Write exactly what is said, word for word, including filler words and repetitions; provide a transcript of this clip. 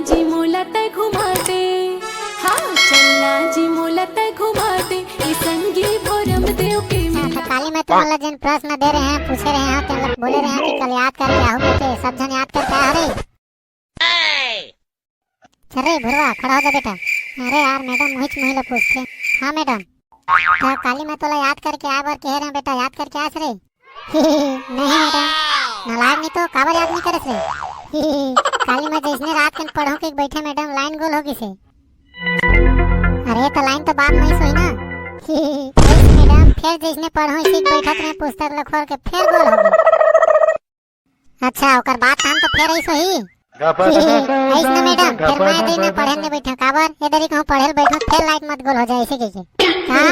जी मोला तै घुमा दे, हाँ चलना जी मोला तै घुमा दे, ए संगी भोरम देव के अच्छा, मेला। तो काली मैं तुमन ला जेन प्रश्न दे रहे हैं, पूछे रहे हैं, तेन ला बोले रहे हैं कि कल याद करके आहू करके, सब झन याद करके आए हरे। चल रे भुरवा, खड़ा हो जा बेटा। अरे यार मैडम, मुहिच मुही ला पूछथे। हाँ मैडम, तो काली मैं तोला याद करके आए बर कहे रहे बेटा, याद करके आस रे? नहीं मैडम, नालायक नहीं तो काबर याद नहीं करस रे? काली मैं जैसने रात कन पढ़ो के बैठे मैडम, लाइन गोल हो गिसे। अरे तो लाइन तो बाद में ही सोई ना। मैडम, फिर जैसने पढ़ो इसी बैठत रहे पुस्तक ला खोल के, फिर गोल हो गई। अच्छा, ओकर बाद हम तो फिर ऐसो ही। ऐस ना मैडम, फिर मैं दिन में पढ़े नहीं बैठे, काबर? ये दरी कहूँ पढ़े ल बैठो, फिर लाइट मत गोल हो जाए, ऐसे कह के। हाँ?